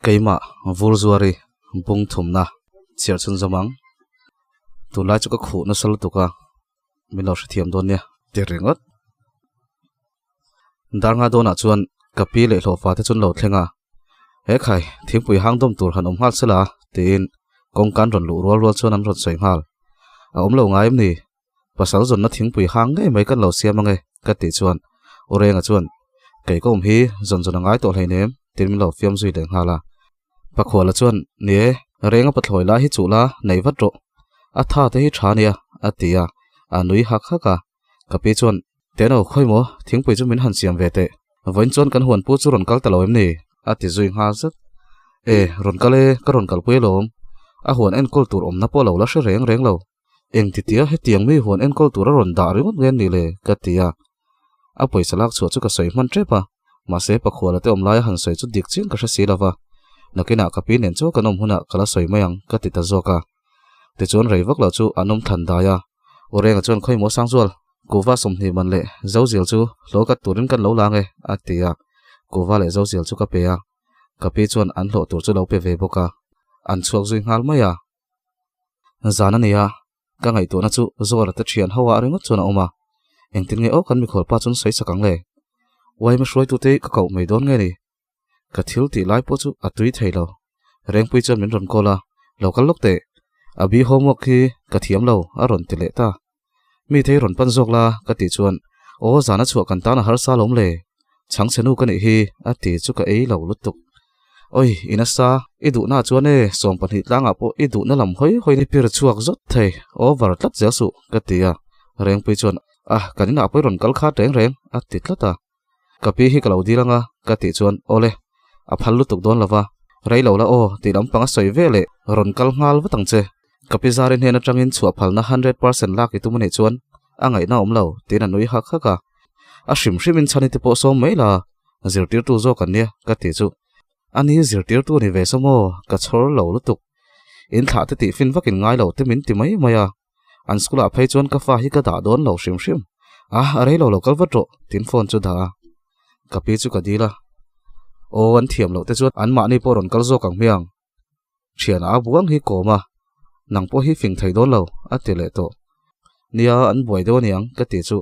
Keimah Vurzuari bung thumna chhiar chhun zawm ang. Tunlai chu ka khuh nasa lutuk a, min lo hrethiam dawn nia ti ringawt. Darnga dawnah chuan ka pi leh hlawhfa te chu an lo thleng a, He khai, thingpui hang dawm tur han awm nghal sela tiin kawngka an rawn luh rual rual chuan an rawn sawi nghal. A awm lo ngai em ni? Pasal zawnna thingpui hang ngei mai kan lo siam ange ka tih chuan U Renga chuan Kei ka awm hi zawn zawn a ngai tawh hleinem tiin min lo fiam zui leh nghal a. Pakhuala chuan Ni e, Renga pathlawi lai hi chuh la nei vat rawh. A tha te hi tha nia a ti a, a nui hak hak a. Ka pi chuan Teno khawi maw thingpui chu min han siam ve teh. Vawiin chuan kan huan pu chu rawn kal ta lo em ni? a ti zui nghal zet. E, rawn kal e, ka rawn kalpui alawm. A huan enkawl tur awmna pawh lo la hre reng reng lo. Eng titia hetiang mi huan enkawl tur a rawn dah ringawt nge ni le? ka ti a. A pawisa lak chhuah chu ka sawi hman tep a, mahse pakhuala te awm laia han sawi chu dik chiang ka hre si lo va. Nakinah ka pi nen chu kan awm hunah ka la sawi mai ang ka ti ta zawk a. Tichuan rei vak lo chu an awm thlan dai a. U Renga chuan khawimaw Sangzual, Kuhva 20 man leh Zozial chu hlawh kat turin kan lo la ange a ti a. Kuhva leh Zozial chu ka pe a. Ka pi chuan an hlawh tur chu lo pe ve bawk a. An chhuak zui nghal mai a. Zan a nia, ka ngaihtuahna chu Zawra te thian ho ah ringawt chuan a awm a, engtin nge aw kan mikhual pa chuan sawi sak ang le? Uaima hruaitute hi ka koh mai dawn nge ni? Ka thil tih lai pawh chu a tui thei lo. Rengpui chuan min rawn call a, lo kal lawk teh, a bi homework hi ka thiam lo a rawn ti leh ta. Mi thei rawn pan zawk la ka tih chuan aw zan a chhuah kan tan a harsa lawm le, chhangchhe nu ka nih hi a ti chu ka ei lo lutuk. Oi i nasa, i duhna chuan e 12 tlangah pawh i duhna lam hawi hawi ni pir chhuak zawt thei over tlat zel suh ka ti a, Rengpui chuan ah kan inah pawh i rawn kal khat reng reng a ti tlat a. Ka pi hi ka lo dil anga ka tih chuan awle a phal lutuk dawn lova, rei lo la aw tih lampang a sawi ve leh rawn kal nghal vat ang che. Ka pi zari hnen atangin chhuah phalna 100% lak i tum a nih chuan a ngaihna awm lo tiin a nui hak hak a. A hrim hrimin chhan i ti pawh sawm mai la, zirtirtu zawk an nia ka tih chu. Ani zirtirtu ni ve saw maw ka chhawr lo lutuk. In thlah te tih fin vakin ngai lo te min ti mai mai a. An school ah phei chuan ka fa hi ka dah dawn lo hrim hrim. A, a rei lo lo kal vat rawh, tin phone chu dah a. Ka pi chu ka dil a. Aw, an thiam loh te chuan an mahni pawh rawn kal zawk ang hmiang. Thiana a buang hi kawm a, nang pawh hi fing thei dawn lo, a ti leh tawh. Nia, an buai deuh aniang, ka ti chu.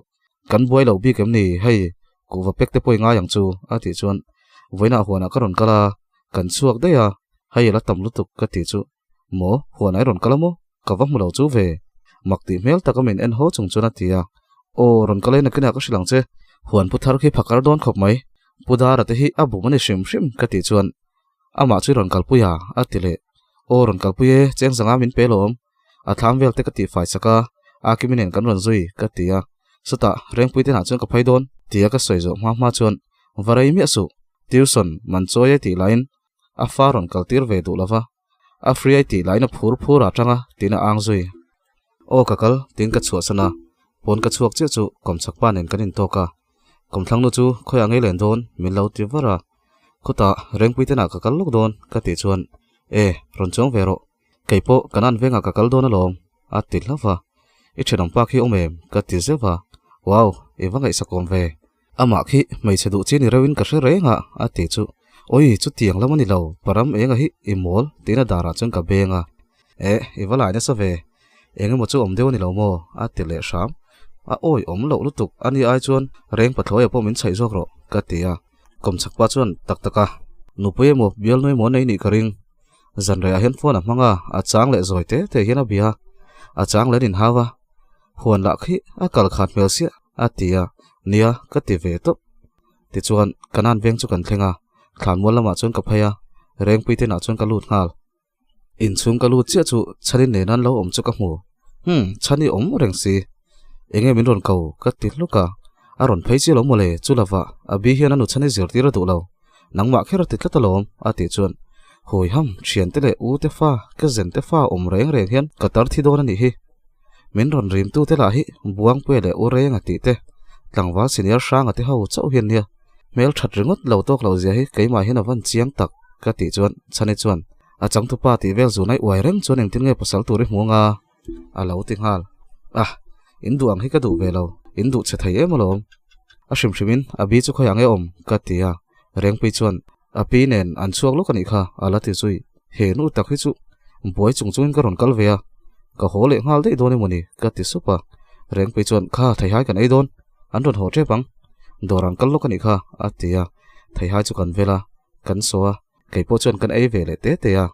Kan buai lo bik em ni, hei, kuhva pek te pawh i ngai ang chu, a tih chuan vawiinah huanah ka rawn kal a, kan chhuak daih a, hei a la tam lutuk, ka ti chu. Maw? Huan ai rawn kal a maw? Ka va hmu lo chu ve. Mak tih hmel taka min en haw chung chuan a ti a. Aw, rawn kal e nakinah ka hrilh ang che. Huan pu thar khi phakar dawn khawp mai. Pu Dara te hi a bum a ni hrim hrim ka tih chuan amah chu i rawn kalpui a, a ti leh. Aw, rawn kalpui e, cheng zanga min pe lawm. A thlam vel te ka tihfai sak a, Akimi nen kan rawn zui ka ti a. Chutah Rengpui te hnah chuan ka phei dawn tia ka sawi zawh hma hma chuan va rei miah suh, tuition man chawi e tih laiin a fa rawn kal tir ve duh lova, a free ai tih lahin a phur phur ah tang a tiin a ang zui. Aw ka kal tiin ka chhuahsan a, pawn ka chhuak chiah chu kawmchhak pa nen kan intawk a, kawmthlang nu chu khawiah ngei len dawn min lo ti var a, khutah Rengpui tenah ka kal lawk dawn ka tih chuan e rawn chuang ve rawh, kei pawh kan an vengah ka kal dawn alawm a ti hlauh va, i thenawm pa khi awm em ka ti zeuh a, wow i va ngaihsakawm ve. Amah khi hmeichhe duh chi ni reuhin ka hre reng a, a ti chu. Awi, chutiang lam a ni lo, param enga hi i mawl tiin a darah chuan ka beng a. Eh, i va lai nasa ve, eng emaw chu awm deuh a ni lo maw? a ti leh hram. A awi awm loh lutuk, ani ai chuan reng pathlawi ah pawh min chhaih zawk rawh, ka ti a. Kawmchhak pa chuan tak tak a, nupui emaw bialnu emaw nei nih ka ring. Zanreh ah hian phone a hmang a, a chang leh zawi te te hian a bia a, a chang leh an inhau a. Huan lah khi a kal khat hmel siah a ti a, nia ka ti ve tawp. Tichuan Kanan veng chu kan thleng a, thlanmual lamah chuan ka phei a, Rengpui te inah chuan ka lut nghal. Inchhung ka lut chiah chu Chhani nen an lo awm chu ka hmu, hmm Chhani awm reng si, enge min rawn ko ka ti hluk a, a rawn phei chiah lo mawle chu lova a bi hian a nu Chhani zirtir a duh lo, nangmah kher a ti tlat alawm a tih chuan. Hawi ham, thiante leh u te fa, ka zen te fa awm reng reng hian ka tar thi dawn a nih hi. Min rawn rimtu te lah hi Buangpuia leh U Renga tih te, tlangval senior Hranga te ho chauh hian nia. Hmel that ringawt lo tawk lo zia hi keimah hian a van chiang tak ka tih chuan Chhani chuan a changtupa tih vel zunai uai reng chuan engtin nge pasal tur i hmu anga a lo ti nghal. Ah, in duh ang hi ka duh ve lo, in duh chhe thei em alawm. A hrim hrimin a bi chu khawiah nge awm ka ti a, Rengpui chuan A pi nen an chhuak lawk a nih kha, a la ti zui. He nu tak hi chu buai chung chungin ka rawn kal ve a, ka haw leh nghal daih dawn emawni ka ti sup a. Rengpui chuan, Kha, theihai kan ei dawn, an rawn haw tep ang. Dawr an kal lawk a nih kha, a ti a. Theihai chu kan vel a, kan saw a, kei pawh chuan kan ei ve leh te te a.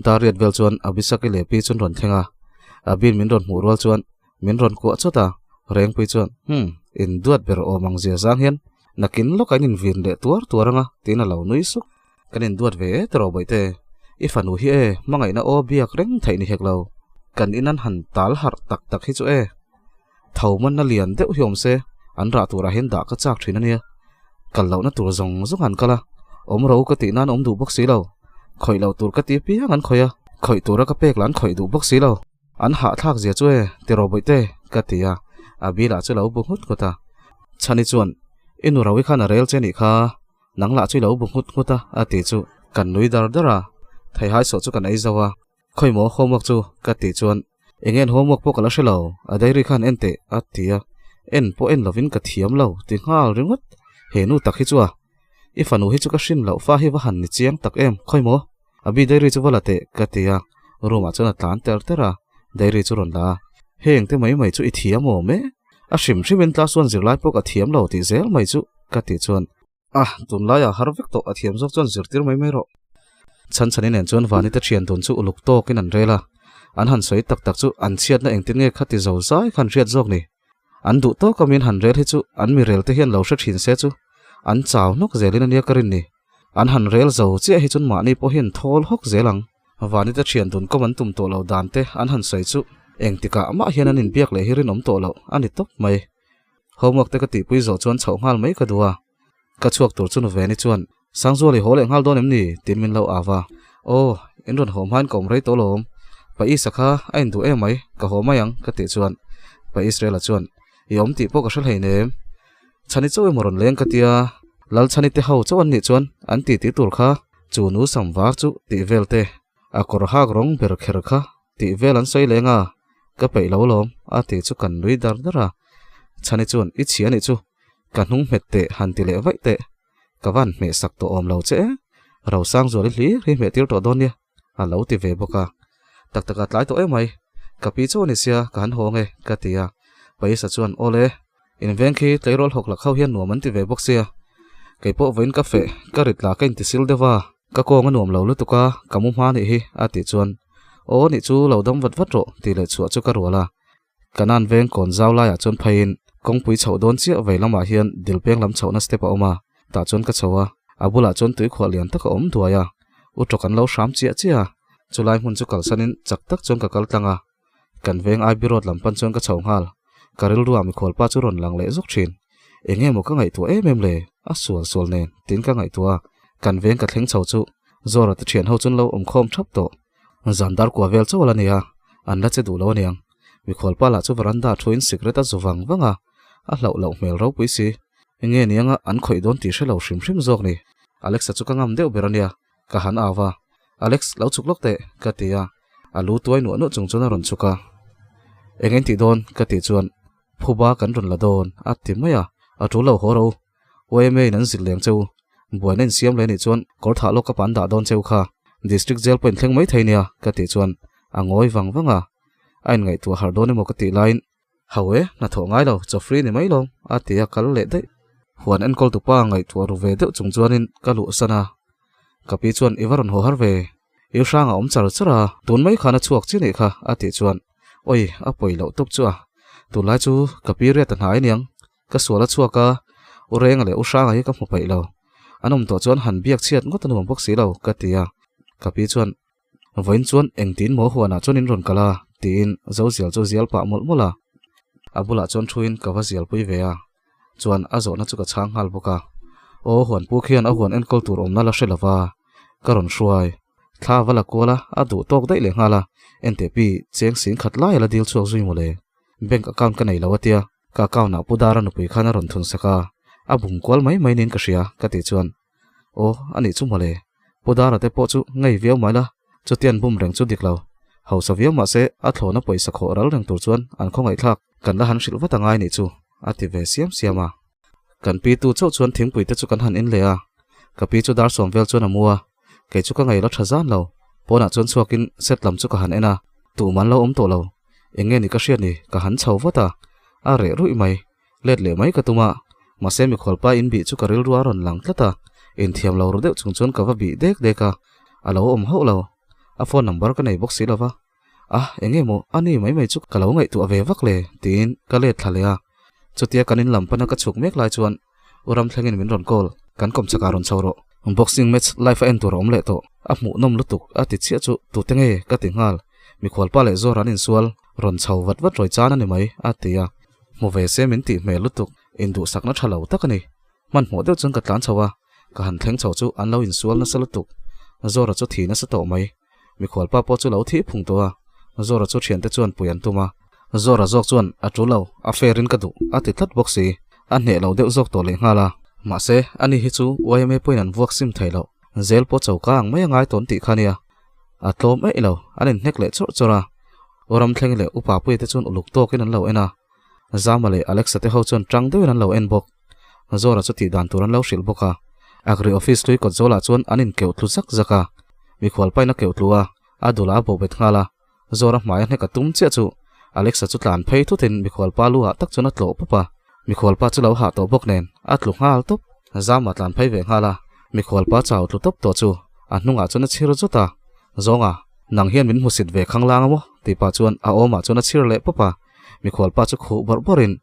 Dariat vel chuan Abisaki leh pi chu an rawn thleng a, Abin min rawn hmuh rual chuan min rawn kuah chawt a, Rengpui chuan, Hum, in duat ber awm ang zia zang hian nakin lawk a in invin leh tuar tuar anga tiin a lo nui suk. Kan induat ve e tiraw bawihte, i fanu hi e hmangaihna aw biak reng theih ni hek lo, kan in an han tal harh tak tak hi chu e. Tho manna lian deuh hi awm se, an rah turah hian dah ka chak thin a nia. Kal lohna tur zawng zawng an kal a, awm ro ka tih nan awm duh bawk si lo. Khawih loh tur ka ti apiang an khawih a, khawih tura ka pek lah an khawih duh bawk si lo. An hahthlak zia chu e, ti rawh bawihte, ka ti a, a bilah chu lo bu nghut nghut a. Chhani chuan, I nu Rawi khan a rel che nih kha, nang lah chu i lo bu nghut nghut a, a ti chu kan nui dar dar a, theihai sawh chu kan ei zo a. Khawi maw homework chu? ka tih chuan, Eng en homework pawh ka la hre lo, a diary khan en teh a ti a, en pawh en lovin ka thiam lo ti nghal ringawt, he nu tak hi chu a, i fanu hi chu ka hrin loh fa hi va han ni chiang tak em, khawi maw a bi diary chu va la teh ka ti a, room ah chuan a tlan ter ter a, diary chu rawn la a, heng te mai mai chu i thiam awm e, a hrim hrimin class one zirlai pawh ka thiam lo tih zel mai chu ka tih chuan. A, tunlaiah har vek tawh a thiam zawk chuan zirtir mai mai rawh. Chhanchhani nen chuan Vani te thian dun chu uluk tawkin an rel a, an han sawi tak tak chu an chhiatna engtin nge kha ti zo zai khan hriat zawk ni. An duh tawk a min han rel hi chu an mi rel te hian lo hre thin se chu an chau hnawk zelin a nia ka rin ni. An han rel zo chiah hi chuan mahni pawh hian thawl hawk zel ang. Vani te thian dun kawm an tum tawh lo dan te an han sawi chu engtikah mah hian an inbiak leh hi rinawm tawh loh a ni tawp mai. Homework te ka tihpui zawh chuan chhoh nghal mai ka duh a, ka chhuak tur chu Nuveni chuan, Sangzuali haw leh nghal dawn em ni? tiin min lo au a. Aw, in rawn haw hmain ka awm rei tawh lawm. Pa Isa kha a induh em mai, ka haw mai ang ka tih chuan Pa Israela chuan, I awm tih pawh ka hre hleinem. Chhani chauh emaw rawn leng ka tia, Lalchhani te ho chauh an nih chuan an titi tur kha chu nu sam var chu tih vel te, a kawr hak rawng ber kher kha Tih vel an sawi leng a, ka peih lo lawm, a tih chu kan nui dar dar a. Chhani chuan, I chhia nih chu, ka hnung hmet teh han ti leh vaih teh, ka van hmeh sak tawh awm lo che e, Rosangzuali hlir hi hmeh tir tawh dawn nia, a lo ti ve bawk a. Tak taka tlai tawh emai, ka pi chu a ni sia, ka han haw ang e, ka ti a. Paisa chuan, Awle, inveng khi tleirawl hawk lak ho hian nuam an ti ve bawk sia, kei pawh vawiin ka feh, ka rit lah ka intisil deuh a, Ka kawng a nuam lo lutuk a, ka mu hma nih hi, a tih chuan, Aw nih chu lo dam vat vat rawh, tih leh chhuah chu ka rual a. Kanan veng kawn zau laiah chuan pheiin kawngpui chhoh dawn chiah vei lamah hian dil peng lam chhohna step a awm a, tah chuan ka chho a, a bulah chuan tuikhuah lian tak a awm duai a, u tawk an lo hram chiah chiah a, chulai hmun chu kalsanin chak tak chuan ka kal tlang a. Kan veng Ivy Road lam pan chuan ka chho nghal. Ka rilruah mikhualpa chu rawn lang leh zawk thin. Eng nge maw ka ngaihtuah em em le? A sual sual nen tiin ka ngaihtuah a. Kan veng ka thleng chho chu Zora te thian ho chuan lo awm khawm thap tawh. Zan dar kua vel chauh a la nia, an la che duh lo aniang. Mikhualpa lah chu veranda thuin sikret a zu vang vang a, a hlauh loh hmel ropui si. Eng nge nianga an khawih dawn tih hre lo hrim hrim zawk ni. Alexa chu ka ngam deuh ber ania, Ka han au va, Alex, lo chhuk lawk teh, ka ti a. A lu tuai nuah nuah chung chuan a rawn chhuk a. Eng en tih dawn? ka tih chuan, Phuba kan rawn la dawn, a ti mai a. A tul lo haw ro. YMA in an zilh leng cheu. Buaina insiam leh nih chuan kawr thah lawk ka pan dah dawn cheu kha. District jail pawh inthleng mai thei nia, ka tih chuan a ngawi vang vang a. A inngaihtuah harh dawn emaw ka tih laiin Ho e, hnathawh ngai lo, chaw free ni mai lo, a ti a kal leh daih. Huan enkawl tupa ngaihtuah ru ve deuh chung chuanin ka luh san a. Ka pi chuan i va rawn haw har ve, i hrang a awm char char a, tun mai khan a chhuak chi nih kha, a tih chuan Oi, a pawi loh tawp chu a. Tunlai chu ka pi riat a hnai aniang, ka sual a chhuak a, U Renga leh U Hranga hi ka hmu paih lo. An awm tawh chuan han biak chhiat ngawt a nuam bawk si lo, ka ti a. Ka pi chuan Vawiin chuan engtin maw huanah chuan in rawn kal a? tiin Zozial chu zial pah mawlh mawlh a. A bulah chuan thuin ka va zialpui ve a, chuan a zawhna chu ka chhang nghal bawk a. Aw huan pu khian a huan enkawl tur awmna la hre lo va, Ka rawn hruai. Thla va la kual a, a duh tawk daih leh nghal a, enteh pi cheng sing khat lai a la dil chhuak zui mawle. Bank account ka nei lo a tia, ka account ah Pu Dara nupui khan a rawn thun sak a, a bum kual mai mai niin ka hria ka tih chuan, Aw, a nih chu mawle. Pu Dara te pawh chu ngei viau mai la, chutian bum reng chu dik lo. Hausa viau mah se a thlawna pawisa khawh ral reng tur chuan an khawngaihthlak kan la han hrilh vat a ngai nih chu, a ti ve siam siam a. Kan pi tu chauh chuan thingpui te chu kan han in leh a, ka pi chu dar sawm vel chuan a mu a, kei chu ka ngei la tha zan lo, pawnah chuan chhuakin set lam chu ka han en a, tum an lo awm tawh lo, eng nge ni ka hriat ni, ka han chho vat a, a reh ruih mai, let leh mai ka tum a, mahse mikhualpa in bih chu ka rilru a rawn lang tlat a, inthiam lo ru deuh chung chuan ka va bih dek dek a, a lo awm hauh lo, a phone number ka nei bawk si lo va. A, eng nge maw, a ni mai mai chu ka lo ngaihtuah ve vak le, tiin ka let thla leh a. Chutia kan in lam pana ka chhuk mek lai chuan U Ramthlengin min rawn call, kan kawm chakah rawn chho rawh. Boxing match live a en tur a awm leh tawh, a hmuhnawm lutuk a ti chiah chu tute nge ka ti nghal. Mikhualpa leh Zawr an insual, rawn chho vat vat rawi chan a ni mai, a ti a. Hmu ve se min tih hmel lutuk, induhsakna tha lo tak a ni. Hmanhmawh deuh chuan ka tlan chho a, ka han thleng chho chu an lo insual nasa lutuk. Zawra chu thi nasa tawh mai. Mikhualpa pawh chu lo thih phung tawh a, Zawra chu thiante chuan pui an tum a. Zawra zawk chuan a tul lo, a fair in ka duh a ti tlat bawk si. A hneh lo deuh zawk tawh leh nghal a. Mahse, ani hi chu yma pawhin an vuak sim thei loh. Zel pawh choka ang mai a ngai tawn tih kha nia. A tlawm eih lo, an inhnek leh chawrh chawrh a. U Ramthleng leh Upa Puia te chuan uluk tawkin an lo en a. Zama leh Alexa te ho chuan tang deuhin an lo en bawk. Zora chu tih dan tur an lo hrilh bawk a. Agri office hlui kawt zawlah chuan an inkeuh tlu zak zak a. Mikhual pain a keuh tlu a, a dulah a bawhbet nghal a. Zora hmai a hnek a tum chiah chu Alexa chu tlan phei thutin mikhual pa lu ah tak chuan a tlawh pawp a. Mikhual pa chu lo hah tawh bawk nen a tlu nghal tawp. Zama tlan phei ve nghal a, mikhual pa chau tlu tawp tawh chu a hnungah chuan a chhir zawt a. Zawnga, nang hian min hmusit ve khanglang a maw? tih pah chuan a awmah chuan a chhir leh pawp a. Mikhual pa chu khuh bawrh bawrhin,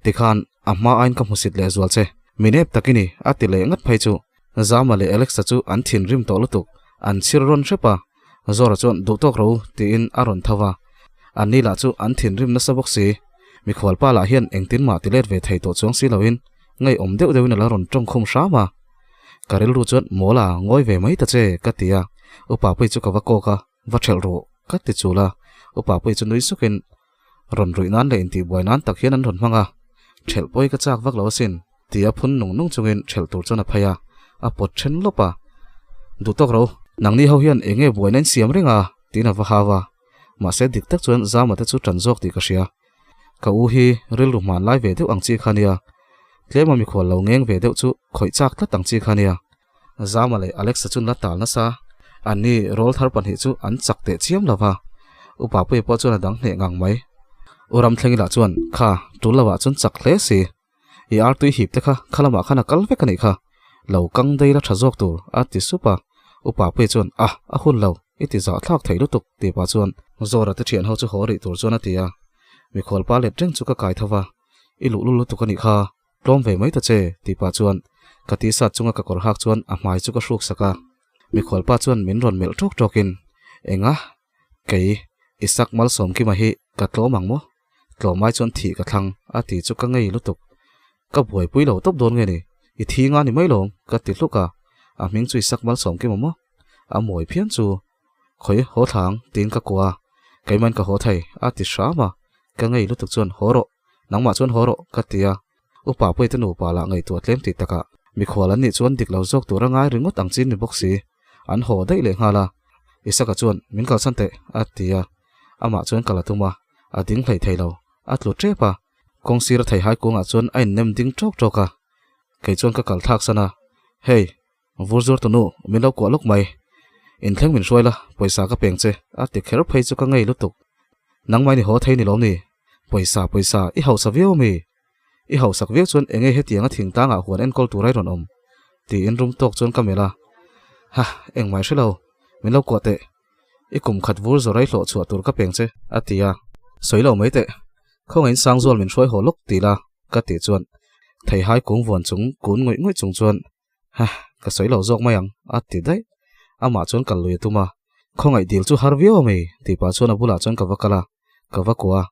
Tikhan, a hma aiin ka hmusit leh zual che. Mi nep tak i ni, a ti leh ngat phei chu. Zama leh Alexa chu an thinrim tawh lutuk, an chhir rawn hrep a. Zora chuan duh tawk ro tiin a rawn tho va. Anni lah chu an thinrim nasa bawk si. Mikhual pa lah hian engtin mah ti let ve thei tawh chuang si loin ngeiawm deuh deuhin a la rawn tawng khum hram a. Ka rilru chuan Mawla, ngawi ve mai ta che, ka ti a. Upa pui chu ka va kawk a, va ṭhelh rawh, ka ti chul a. Upa pui chu nui sukin Rawn ruih nan leh intihbuai nan tak hian an rawn hmang a, ṭhelh pawi ka chak vak lo asin, tia phun nung nung chungin ṭhelh tur chuan a phei a, a pawt ṭhen lawp a. Duh tawk ro, nangni ho hian eng nge buaina in siam reng a? tiin a va hau a. Mahse dik tak chuan Zama te chu ṭan zawk tih ka hria. Ka u hi rilru hman lai ve deuh ang chi kha nia, tlema mikhual lo ngeng ve deuh chu khawih chak tlat ang chi kha nia. Zama leh Alexa chu la tal nasa, anni rawlthar pahnih chu an chak teh chiam lo va, Upa Puia pawh chuan a dang hneh ngang mai. U Ramthlengi lah chuan, Kha, tul lovah chuan chak hle si. I artui hip te kha kha lamah khan a kal vek a nih kha. Lo kang dei la tha zawk tur, a ti sup a. Upa Puia chuan, Ah, a hun lo, i ti zah thlak thei lutuk, tih pah chuan Zora te thian ho chu haw rih tur chuan a ti a. Mikhualpa let reng chu ka kai tho va, I luhlul lutuk a nih kha. Tlawm ve mai ta che, tih pah chuan ka tisat chunga ka kawr hak chuan a hmai chu ka hruk sak a. Mikhualpa chuan min rawn melh ṭawk ṭawkin, Enga? Kei, Isak Malsawmkima hi ka tlawm ang maw? Tlawm ai chuan thih ka thlang, a ti chu ka ngei lutuk. Ka buaipui lo tawp dawn nge ni? I thi nga ni mai lawm, ka ti hluk a. A hming chu Isak Malsawmkima maw? A mawi phian chu. Khawi, haw thla ang, tiin ka kuah a. Keimain ka haw thei, a ti hram a. Ka ngei lutuk chuan, Haw rawh. Nangmah chuan haw rawh, ka ti a. Upa Puite nupa lah ngaihtuah tlem tih takah mikhual an nih chuan dik lo zawk tur a ngai ringawt ang chin ni bawk si. An haw daih leh nghal a. Isaka chuan, Min kalsan teh, a ti a. Amah chuan kal a tum a, a ding hlei thei lo. A tlu tep a. Kawng sir a theihai kungah chuan a innem ding ṭawk ṭawk a. Kei chuan ka kal thlak san a, Hey, vur zuar tunu, min lo kuah lawk mai. Inthleng min hruai la, pawisa ka peng che, a ti kher phei chu ka ngei lutuk. Nangmah in i haw thei ni lawm ni? Pawisa, pawisa, i hausa viau ami? I hausak viau chuan enge hetianga thingtlangah huan enkawl tur a i rawn awm? Tiin rum tawk chuan ka melh a. Ha, engmah i hre lo, min lo kuah teh. I kum khat vur zawr a i hlawh chhuah tur ka peng che, a ti a. Sawi lo mai teh, khawngaih in Sangzual min hruai haw lawk ti la, ka tih chuan theihai kung vuan chung kun ngawih ngawih chung chuan Ha, ka sawi lo zawk mai ang, a ti daih. Amah chuan kal lui a tum a. Khawngaih dil chu har viau ami? tih pah chuan a bulah chuan ka va kal a, ka va kuah a.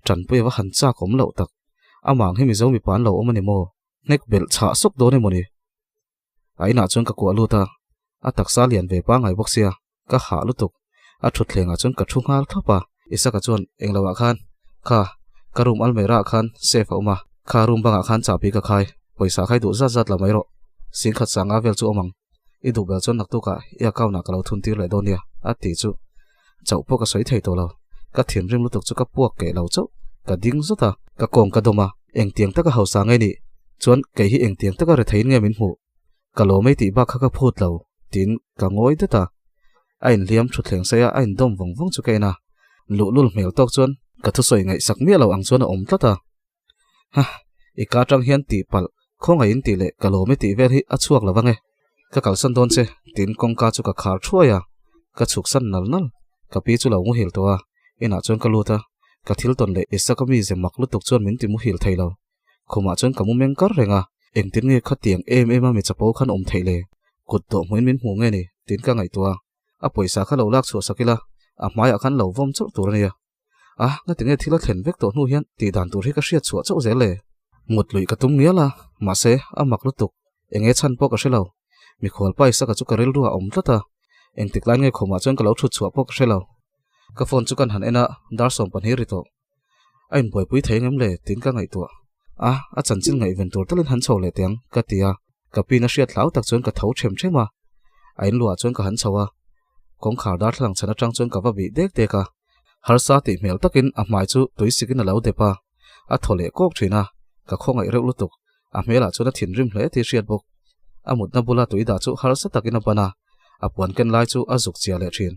Tanpui a va han chak awm loh tak. Amah ang hi Mizo mipa an lo awm a ni maw? Hnek belh chhah sawk dawn emaw ni? A inah chuan ka kuah lut a. A taksa lian ve pangngai bawk sia, ka hah lutuk. A thutthlengah chuan ka thu nghal thlawp a. Isaka chuan englo ah khan, Kha, ka room almirah ah khan safe a awm a, kha room bangah khan chahpi ka khai, pawisa khai duh zat zat la mai rawh, singkhat sanga vel chu awm ang, i duh bel chuan naktukah i account ah ka lo thun tir leh dawn nia, a ti chu. Chauh pawh ka sawi thei tawh lo, ka thinrim lutuk chu ka puak keh lo chauh, ka ding zut a, ka kawng ka dawm a, engtiang taka hausa nge nih chuan kei hi engtiang taka retheiin nge min hmuh? Ka lawm ei tih bak kha ka phut lo, tiin ka ngawi det a. A inhliam thutthleng saia a indawm vawng vawng chu ka en a, luhlul hmel tawk chuan ka thusawi ngaihsak miah lo ang chuan a awm tlat a. Hah, i ka atang hian tih palh, khawngaihin tih leh ka lawm e tih vel hi a chhuak lo vang e. Ka kalsan dawn che, tiin kawngka chu ka khar thuai a, ka chhuksan nal nal. Ka pi chu lo muhil tawh a, inah chuan ka lut a, ka thil tawn leh Isaka mize mak lutuk chuan min ti muhil thei lo. Khumah chuan ka mu meng kar reng a, engtin nge khatiang em em a mi chapo khan awm theih le? Kut dawh hmuin min hmuh nge ni? tiin ka ngaihtuah a, a pawisa kha lo lak chhuah sak ila, a hmaiah khan lo vawm chauh tur a nia. A, ngati nge thil a thlen vek tawh hnu hian tih dan tur hi ka hriat chhuah chauh zel le? Mut luih ka tum ngial a, mahse, a mak lutuk, eng nge chhan pawh ka hre lo. Mikhual paisa ka chu ka rilru a awm tlat a, engtik lai nge khumah chuan ka lo thut chhuah pawh ka hre lo. Ka phone chu kan han en a, dar 12 ri tawh. A inbuaipui thei engem le tiin ka ngaihtuah a, a chanchin ngaihven tur talin han chho leh teh ang ka ti a, ka pin a hriat hlau tak chuan ka tho them them a, a inluah chuan ka han chho a, kawngkhar darthlalang chhan atang chuan ka va bih dek dek a, harsa tih hmel takin a hmai chu tui sikin a lo dep a, a thaw leh kawk thin a, ka khawngaih reuh lutuk, a hmelah chuan a thinrim hle tih hriat bawk, a mutna bula tui dah chu harsa takin a ban a, a puan ken lai chu a zuk chia leh thin.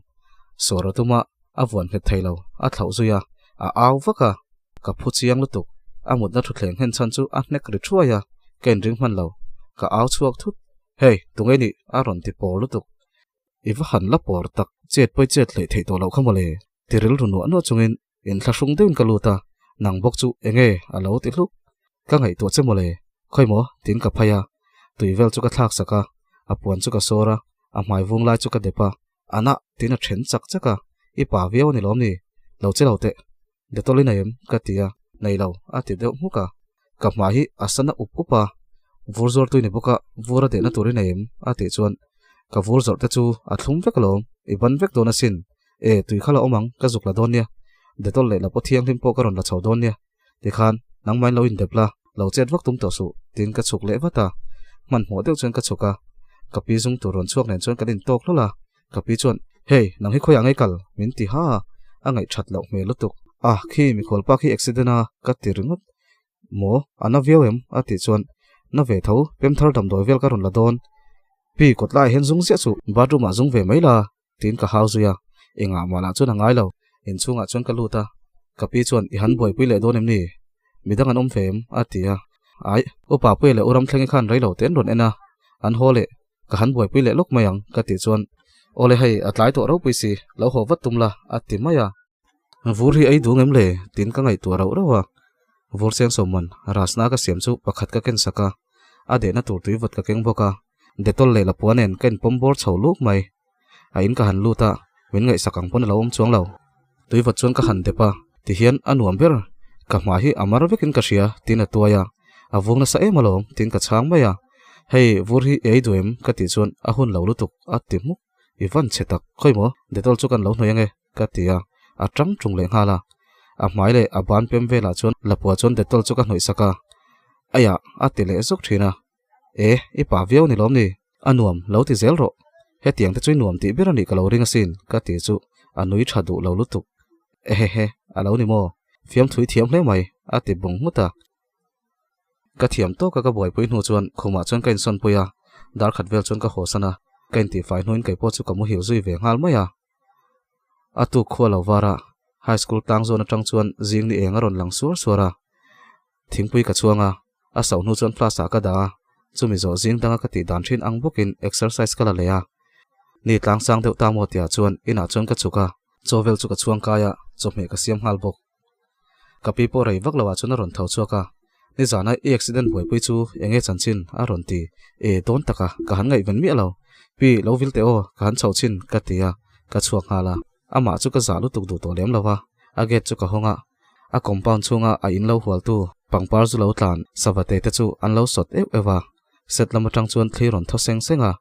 Sawra tuma a vuan nghet thei lo, a thlauh zui a, a au vak a, ka phu chiang lutuk, a mutna thutthleng nghen chhan chu a hnek ri thuai a, ka inring hman lo, ka au chhuak thut, Hey, tunge nih? a rawn ti pawr lutuk. I va han la pawr tak, chet pawi chet hleih theih tawh loh kha mawle, ti rilru nuah nuah chungin Inthlahrung deuhin ka lut a, nang bawk chu enge a lo ti hluk. Ka ngaihtuah che mawle, khawi maw? tiin ka phai a, tui vel chu ka thlak sak a, a puan chu ka sawr a, a hmai vung lai chu ka dep a, a nah tiin a then chak chak a, i pa viau a ni lawm ni? Lo che lo teh, Dettol i nei em? ka ti a, nei lo a ti deuh hmuk a, ka hmai hi a sana up up a, vur zuar tui ni bawk a, vur a dehna tur i nei em? a tih chuan ka vur zawrh te chu a thlum vek alawm, i ban vek dawn asin, E, tui kha la awm ang, ka zuk la dawn nia. Dettol leh lapua thianghlim pawh ka rawn la chho dawn nia. Tikhan, nangmahin lo indep la, lo chet vak tum tawh suh, tiin ka chhuk leh vat a. Hmanhmawh deuh chuan ka chhuk a. Ka pi zung tur rawn chhuak nen chuan kan intawk hlawl a. Ka pi chuan, Hey, nang hi khawiah ngei kal? min ti ha a. A ngaihthat loh hmel lutuk. Ah, khi mikhual pa khi accident a, ka ti ringawt. Maw? A na viau em? a tih chuan, Na ve tho, pemthar damdawi vel ka rawn la dawn. Pi, kawt laiah hian zung ziah suh, bathroom ah zung ve mai la, tiin ka hau zui a, engah mah lah chuan a ngai lo. Inchhungah chuan ka lut a, ka pi chuan i han buaipui leh dawn em ni? Midang an awm ve em? a ti a, Aih, upa Puia leh u Ramthlengi khan rei lo te an rawn en a, an haw leh, ka han buaipui leh lawk mai ang ka tih chuan, Awle hei, a tlai tawh ropui si, lo haw vat tum la, a ti mai a. Vur hi ei duh ngem le? tiin ka ngaihtuah rauh rauh a. Vur cheng sawmman rasna ka siam chu pakhat ka ken sak a, a dehna tur tui vawt ka keng bawk a, Dettol leh lapua nen ka inpawm bawr chho luk mai. A in ka han lut a, min ngaihsak ang pawn a lo awm chuang lo. Tui vawt chuan ka han dep a, tihian a nuam ber, ka hma hi a mar vekin ka hria, tiin a tuai a, a vung nasa em alawm, tiin ka chhang mai a. Hei, vur hi ei duh em? ka tih chuan a hun lo lutuk, a ti hmuk. I van chhe tak, khawi maw, Dettol chu kan lo hnawih ange, ka ti a, a tang tung leh nghal a. A hmai leh a ban pem velah chuan lapua chuan Dettol chu ka hnawih sak a, Aiah, a ti leh zuk thin a. E, i pa viau ni lawm ni? A nuam, lo ti zel rawh. Hetiang te chu i nuam tih ber a nih ka lo ring asin, ka ti chu a nui tha duh lo lutuk. Ehehe, a lo ni maw? Fiamthui thiam hle mai, a ti bung nghut a. Ka thiam tawk a ka buaipui hnu chuan khumah chuan ka insawnpui a, dar khat vel chuan ka hawsan a, ka intihfai hnuin kei pawh chu ka muhil zui ve nghal mai a. A tuk khua lo var a, high school tlang zawn atang chuan zing ni eng a rawn lang suar suar a. Thingpui ka chhuang a, a soh hnu chuan flask ah ka dah a, chumi zawh zing danga ka tih dan thin ang bawkin exercise ka la leh a. Ni tlang sang deuh ta maw tihah chuan inah chuan ka chhuk a, chaw vel chu ka chhuang kai a, chawhmeh ka siam nghal bawk. Ka pi pawh rei vak lo ah chuan a rawn tho chhuak a, nizana i accident buaipui chu eng nge chanchin a rawn ti, e dawn tak a, ka han ngaihven miah lo, pi lo vil teh aw, ka han chho chhin ka ti a, ka chhuak nghal a, amah chu ka zah lutuk duh tawh lem lo a, a gate chu ka hawng a, a compound chhunga a in lo hualtu pangpar zu lo tlan savate te chu an lo sawt euh euh a, set lam atang chuan thli rawn thaw seng seng a.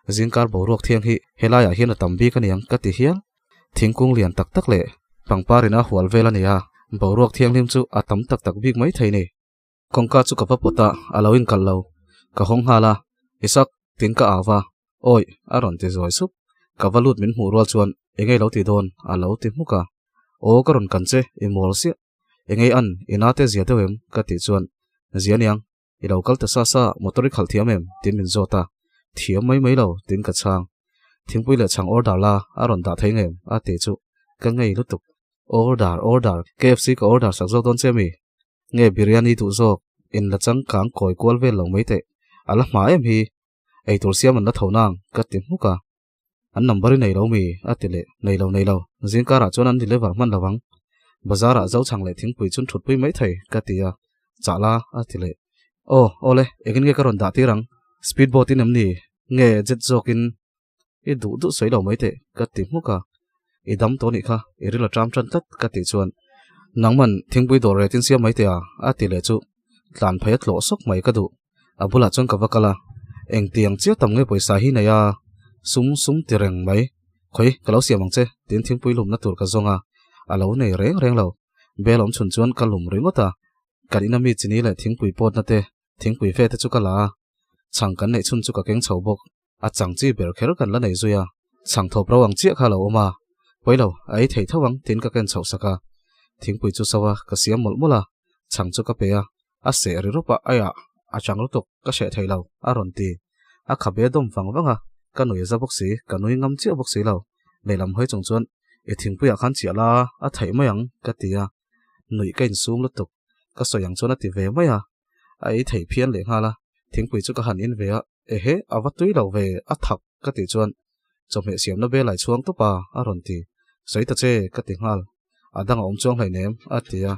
Zingkar boruak thiang hi helaiah hian a tam bik a niang ka ti hial. Thingkung lian tak tak leh pangpar in a hual vel a ni a, boruak thianghlim chu a tam tak tak bik mai thei ni. Kawngka chu ka va pawt a, a lo inkalh lo. Ka hawng nghal a, Isak, tin ka au va, Awi, a rawn ti zuai sup. Ka va lut min hmuh rual chuan, Engei lo ti dawn? a lo ti hmuk a. Aw, ka rawn kan che, i mawl siah. Engei an, i nate zia deuh em? ka tih chuan, Zia niang, i lo kal ta sa sa, motor i khalh thiam em? tin min zawt a. Thiam mai mai lo, tin ka chhang. Thingpui leh chhang order la, a rawn dah thei ngem? a ti chu ka ngei lutuk. Order, order, KFC ka order sak zawk dawn che mi? Nge biryani duh zawk, in la changkang kawi kual vel lo mai teh, a la hma em hi, eitur siam an la tho nang, ka ti hmuk a. An number i nei lo mi? a ti leh, nei lo nei lo, zingkarah chuan an deliver hman lo ang. Bazar ah Zochhang leh thingpui chun thutpui mai thei, ka ti a, chah la, a ti leh. Aw, awle, engin nge ka rawn dah tir ang? Speed boat in em ni? Nge jet zawk in? I duh duh sawi lo mai teh, ka ti hmuk a. I dam tawh nih kha, i ril a ṭam ṭan tlat, ka tih chuan, Nangman thingpui dawr retin siam mai teh a, a ti leh chu tlan phei a tlawh sawk mai ka duh. A bulah chuan ka va kal a, engtiang chiah tam nge pawisa hi nei a, sum sum ti reng mai. Khawi, ka lo siam ang che, tiin thingpui lumna tur ka zawng a, a lo nei reng reng lo. Bel awm chhun chuan ka lum ringawt a, kan ina mi chini leh thingpui pawtna te, thingpui fe te chu ka la a, chhang kan neih chhun chu ka keng chho bawk. A chang chi ber kher kan la nei zui a, chhang thawp ro ang chiah kha a lo awm a, pawi lo, a ei thei tho ang tiin ka ken chhoh sak a. Thingpui chu so a, ka siam mawlh mawlh a, chhang chu ka pe a, a seh ri rawp a, aiah, a chang lutuk, ka hreh thei lo, a rawn ti. A khabe a dawm vang vang a, ka nui a za bawk si, ka nui ngam chiah bawk si lo. Lehlam hawi chung chuan, I thingpuiah khan chiah la, a theih mai ang, ka ti a. Nuih ka insum lutuk, ka sawi ang chuan a ti ve mai a. A ei thei phian leh nghal a, thingpui chu ka han in ve a, ehe, a va tui lo ve, a thak ka tih chuan chawhmeh siamna belai chhuang tawp a, a rawn ti. Sawi ta che, ka ti nghal. A dang a awm chuang hleinem, a ti a.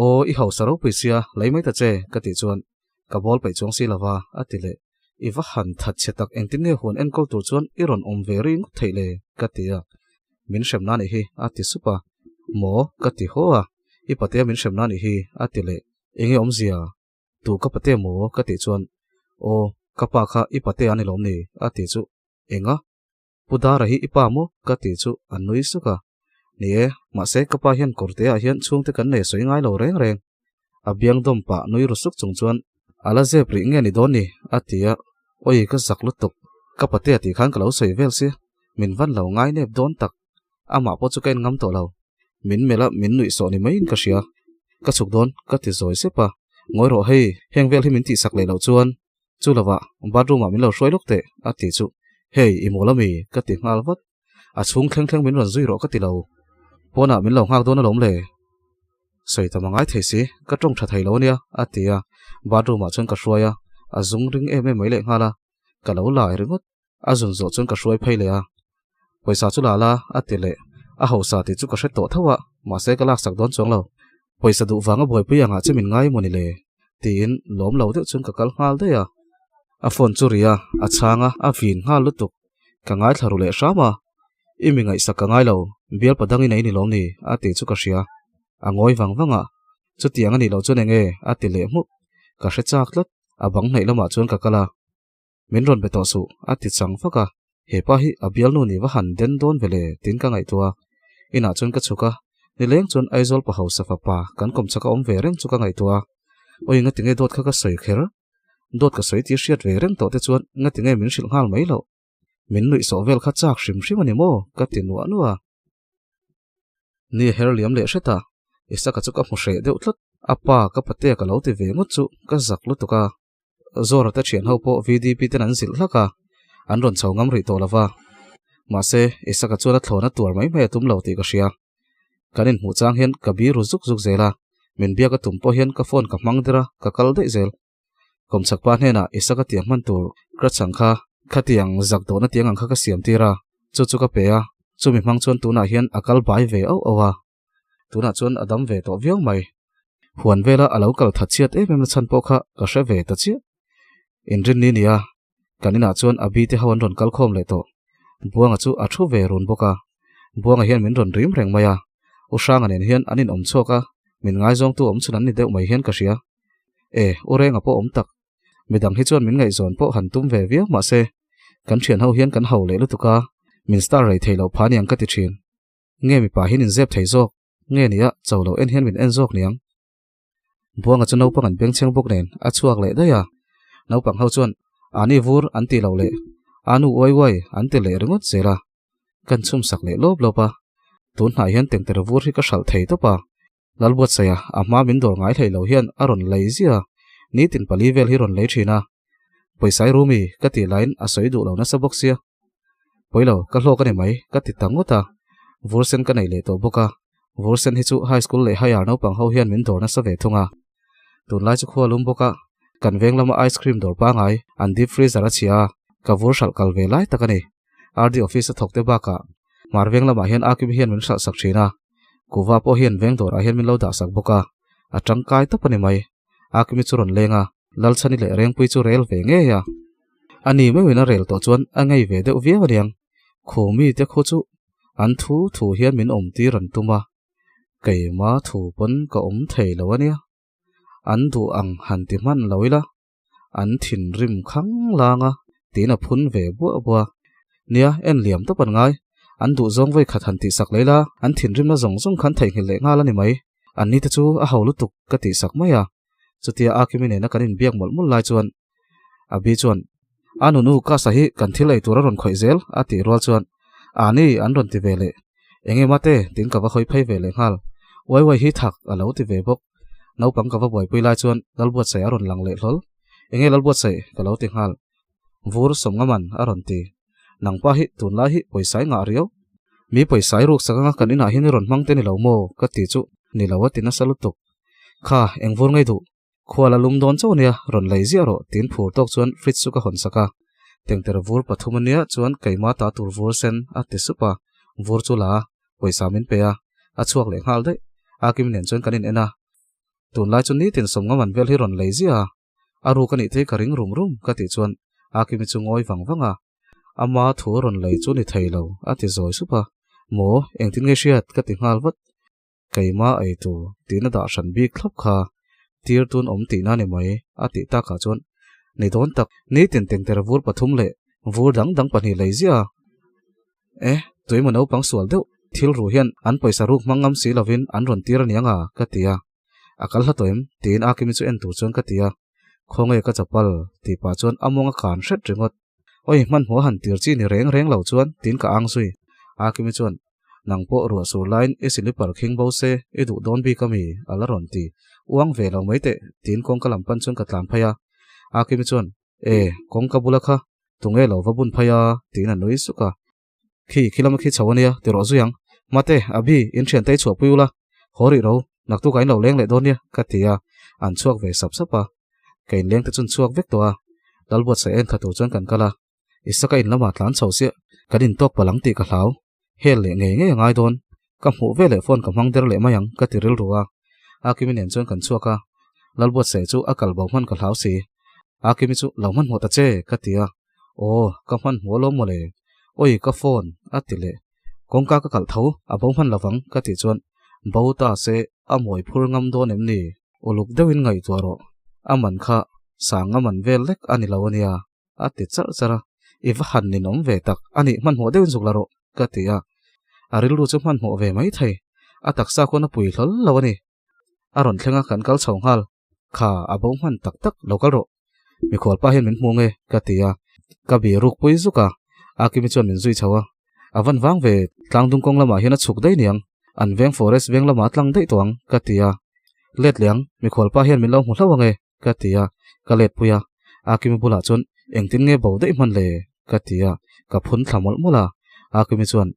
Aw, i hausa ropui sia, lei mai ta che, ka tih chuan ka bawl peih chuang si lova, a ti leh. I va han that chhe tak, engtin nge huan enkawl tur chuan i rawn awm ve ri ngawt theih le, ka ti a. Min hrem na nih hi, a ti sup a. Maw? ka ti haw a. I patea min hrem na nih hi, a ti leh. Enge awmzia? Tu ka pate maw? ka tih chuan, Aw, ka pa kha i pate a ni lawm ni? a ti chu, Enga? Pu Dara hi i pa maw? ka ti chu a nui suk a. Ni e, mahse ka pa hian kawrte ah hian chhungte kan nei sawi ngai lo reng reng. A biang dawm pah nui ru suk chung chuan, A la zep rih nge ni dawn ni? a ti a, Awi ka zak lutuk, ka pate a tih khan ka lo sawi vel sia, min van lo ngai nep dawn tak. Amah pawh chu ka en ngam tawh lo. Min melh a, min nuih sawh ni maiin ka hria. Ka chhuk dawn, ka ti zawi sep a. Ngawi rawh hei, heng vel hi min tihsak leh loh chuan chu lovah bathroom ah min lo hruai lawk teh, a ti chu. Hei, i mawl ami? ka ti nghal vat. A chhung thleng thleng min rawn zui rawh ka ti lo. Pawnah min lo nghak dawn alawm le. Sawi tam a ngai thei si, ka tawng tha thei lo ania, a ti a. Bathroom ah chuan ka hruai a, a zung ring em em mai leh nghal a. Ka lo lai ringawt. A zun zawh chuan ka hruai phei leh a, Pawisa chu la la, a ti leh. A hausa tih chu ka hre tawh tho a, mahse ka laksak dawn chuang lo. Pawisa duh vanga buaipui angah che min ngai maw ni le? tiin lawm lo deuh chuan ka kal nghal daih a. A phone chu ri a, a chhang a, a vin nghal lutuk. Ka ngaithla ru leh hram a, I mi ngaihsak ka ngai lo, bialpa dang i nei ni lawm ni? a tih chu ka hria. A ngawi vang vang a, Chutiang a nih loh chuan enge? a ti leh hmuk. Ka hre chak tlat, a bang hnaih lamah chuan ka kal a. Min rawn be tawh suh, a ti chang fak a. He pa hi a bialnu ni va han den dawn ve le tiin ka ngaihtuah a. Inah chuan ka chhuk a, nileng chuan Aizawl pa hausa fapa kan kawmchhak a awm ve reng chu ka ngaihtuah a. Awi ngatinge dawt kha ka sawi kher? Dawt ka sawi tih hriat ve reng tawh te chuan ngatinge min hrilh nghal mai loh? Min nuih sawh vel kha chak hrim hrim a ni maw? ka ti nuah nuah a. Ni a her liam leh hret a, Isaka chu ka hmu hreh deuh tlat. A pa ka patea ka lo ti ve ngawt chu ka zak lutuk a. Zora te thian ho pawh VDP ten an zilh hlak a, an rawn chho ngam rih tawh lo va. Mahse, Isaka chuan a thlawn a tuar mai mai a tum lo tih ka hria. Kan inhmuh chang hian ka bi ru zuk zuk zel a, min biak a tum pawh hian ka phone ka hmang der a, ka kal daih zel. Kawmchhak pa hnenah Isaka tiang hman tur crutch ang kha, khatiang zak dawhna tiang ang kha ka siam tir a, chu chu ka pe a, chumi hmang chuan tunah hian a kal bai ve auh auh a. Tunah chuan a dam ve tawh viau mai. Huan vela a lo kal that chhiat em em na chhan pawh kha ka hre ve ta chiah. Inrinni nia, kan inah chuan a bite ho an rawn kal khawm leh tawh. Buanga chu a thu ve run bawk a. Buanga hian min rawn rim reng mai a. U Hranga nen hian an inawm chhuak a, min ngaizawngtu awm chhun an ni deuh mai hian ka hria. E, U Renga pawh awm tak. Midang hi chuan min ngaihzawn pawh han tum ve viau mahse. Kan thian ho hian kan ho leh lutuk a, min star rei thei loh phah aniang ka ti thin. Nge mipa hian in zep thei zawk? Nge nia cho lo en hian min en zawk niang? Buanga chu naupang an bengchheng bawk nen a chhuak leh daih a, naupang ho chuan Ani vur an ti lo leh Anu uai uai an ti leh ringawt zel a, kan chhum sak leh lawp lawp a, tun hnah hian tengter vur hi ka hralh thei tawp a, Lalbuatsaia a hma min dawr ngai hlei lo hian a rawn lei ziah a, nitin pali vel hi rawn lei thin a, pawisa i rumi ka tih laiin a sawi duh lo nasa bawk sia. Pawilo, ka hlawk a ni mai, ka ti ta ngawt a, vur sen ka nei leh tawh bawk a, vur sen hi chu high school leh higher naupang ho hian min dawr nasa ve thung a. Tunlai chu khua lum bawk a, kan veng lama ice cream dawr pangai an deep freezer a chhia a, ka vur hralh kal ve lai tak a ni. RD office a thawk te bakah hmar veng lamah hian Akim hian min hralh sak thin a, kuva pawh hian veng dawrah hian min lo dah sak bawk a, a tangkai tawp a ni mai. Akimi chu rawn leng a, Lalchhani leh Rengpui chu rel ve ngei a. A ni meuhin a rel tawh chuan a ngei ve deuh viau aniang. Khumi te khu chu an thu thu hian min awm tir an tum a, keima thu pawn ka awm thei lo ania. An duh ang han ti hman lo ila. An thinrim khang lang a, tiin a phun ve buah buah a. Nia, en liam tawp an ngai. An duh zawng vawi khat han tihsak leh ila, an thinrimna zawng zawng khan theihnghilh leh nghal a ni mai. An ni te chu a ho lutuk ka tihsak mai a. Chutia Akimi nena kan inbiak mawlh mawlh lai chuan Abi chuan, A nunu Kasa hi kan thil ei tur a rawn khawih zel a tih rual chuan, A ni an rawn ti ve leh. Enge mate tiin ka va hawi phei ve leh nghal. Uai uai hi thak a lo ti ve bawk. Naupang ka va buaipui lai chuan Lalbuatsaih a rawn lang leh hlawl. Enge Lalbuatsaih? ka lo ti nghal. Vur Sawmngaman a rawn ti. Nangpa hi tunlai hi pawisai ngah riau. Mi pawisai ruk sak anga kan inah hian i rawn hmang te ni lo maw? ka ti chu ni lo a ti nasa lutuk. Kha, eng vur ngei duh? Khua la lum dawn chauh ania, rawn lei ziah rawh tiin phur tawk chuan fridge chu ka hawn sak a. Tengter vur pathum ania chuan keima ta tur vur sen a ti sup a, vur chu la a, pawisa min pe a, a chhuak leh nghal daih. Akim nen chuan kan in en a, tunlai chu nitin sawmnga man vel hi rawn lei ziah a, a ruk anih thei ka ring rum rum ka tih chuan Akimi chu ngawi vang vang a, ama thu rawn lei chu ni thei lo a ti zawi sup a, maw engtin nge hriat ka ti nghal vat. Keima ei tur tihna dah hran bik thlap kha tir tun awm tihna ni mai a tih takah chuan ni dawn tak nitin tengter vur pathum leh vur dang dang pahnih lei ziah a. E, tuimaw naupang sual deuh thil ru hian an pawisa ruk hmang ngam si lovin an rawn tir aniang a ka ti a. A kal hla tawh em? tiin Akimi chu en tur chuan ka ti a. Khawnge ka chapal tih pah chuan a mawng a kan hret ringawt. Oi, hmanhmawh a han tir chi ni reng reng lo chuan tiin ka ang zui. Akimi chuan Nang pawh ruah sur laiin i silipar khing bo se, i duh dawn bik a mi? a la rawn ti. Uang ve lo mai teh, tiin kawngka lam pan chuan ka tlan phei a. Akimi chuan, E, kawngka bula kha, tunge lo va bun phei a? tiin a nui suk a. Khi, khi lama khi chho a nia, ti rawh zui ang. Mate, Abi, in thiante i chhuahpui ula, haw rih ro, naktukah in lo leng leh dawn nia, ka ti a, an chhuak ve sap sap a. Ka inleng te chu an chhuak vek tawh a, Lalbuatsaih en kha tur chuan kan kal a. Isaka in lamah tlan chho siah kan intawk palh ang tih ka hlau. Hel leh ngei ngei a ngai dawn. Ka hmuh ve leh phone ka hmang der leh mai ang ka ti rilru a. Akimi nen chuan kan chhuak a. Lalbuatsaih chu a kal bo hman ka hlau si. Akimi chu lo hmanhmawh ta che ka ti a. Aw ka hmanhmawh alawm mawle. Oi ka phone a ti leh. Kawngka ka kalh tho a bo hman lovang ka tih chuan bo ta se a mawi phur ngam dawn em ni? Uluk deuhin ngaihtuah rawh. A man kha sang a man vel lek a ni lo ania. A ti charh charh a, I va han ninawm ve tak, a nih hmanhmawh deuhin zuk la rawh, ka ti a. A rilru chu hmanhmawh ve mai thei, a taksa khawn a pui hlawl lo a ni. A rawn thleng a, kan kal chho nghal, Kha, a bo hman tak tak, lo kal rawh. Mikhual pa hian min hmu nge, ka ti a. Ka bi ruk pui zuk a, Akimi chuan min zui chho a. A van vang ve, tlangdung kawng lamah hian a chhuk daih niang, an veng forest veng lamah a tlang daih tawh ang, ka ti a. Let leh ang, mikhual pa hian min lo hmu hlauh ange, ka ti a, ka let pui a, Akimi bulah chuan engtin nge bo daih hman le? ka ti a, ka phun thla mawlh mawlh a, Akimi chuan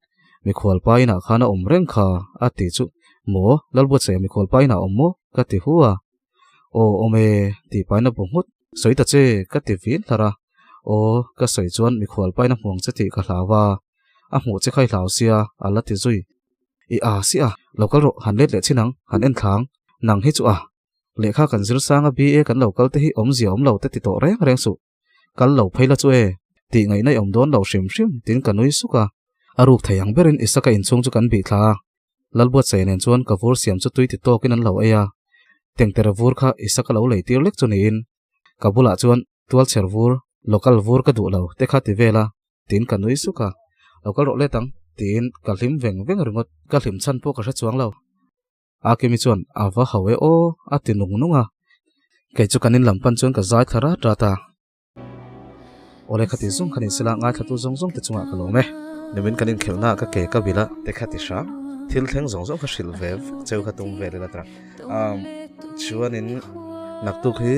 mikhual pa inah khan a awm reng kha a ti chu maw Lalbuatsaia mikhual pa inah a awm maw? ka ti hu a, aw awm e tih pahin a bu nghut, sawi ta che ka ti vin hlar a, aw ka sawi chuan mikhual pa in a hmu ang che tih ka hlau a, a hmuh che kha i hlau sia a la ti zui, i a si a, lo kal rawh han let leh chin ang, han en thla ang, nang hi chu a. Lehkha kan zir sanga BA kan lo kal te hi awmzia awm lo te ti tawh reng reng suh. Kal lo phei la chu e, tih ngaihna i awm dawn lo hrim hrim tiin ka nui suk a. A ruk thei ang berin Isaka inchhung chu kan bih thla a. Lalbuatsaih nen chuan ka vur siam chu tui ti tawkin an lo ei a. Tengtere vur kha Isaka lo lei tir lek chu niin. Ka bulah chuan tualchher vur, local vur ka duh lo te kha ti vel a. Tiin ka nui suk a, Lo kal rawh let ang, tiin ka hlim veng veng ringawt. Ka hlim chhan pawh ka hre chuang lo. Akimi chuan, A va hau e aw, a ti nung nung a. Kei chu kan in lam pan chuan ka zai thla rat rat a. Awle khati zawng khan insela ngaithlatu zawng zawng te chungah ka lawm e. Nimin kan inkhelhna ah ka ke ka bilh a, te kha ti hram. Thil thleng zawng zawng kha hrilh ve vek cheu kha tum vel ila ta. Umm chuanin naktuk hi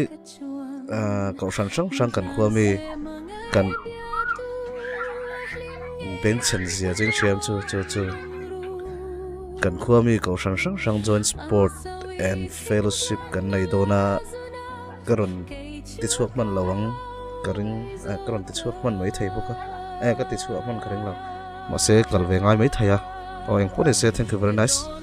ahh kohhran hrang hrang kan khua mi kan bengchhen zia chu inhriam chu chu chu kan khua mi kohhran hrang hrang joint sport and fellowship kan nei dawn a ka rawn ti chhuak hman lo ang ka ring eh ka rawn ti chhuak hman mai thei bawk a eh ka ti chhuah hman ka ring lo mahse kal ve ngai mai thei a aw engpawh ni se thank you very nice.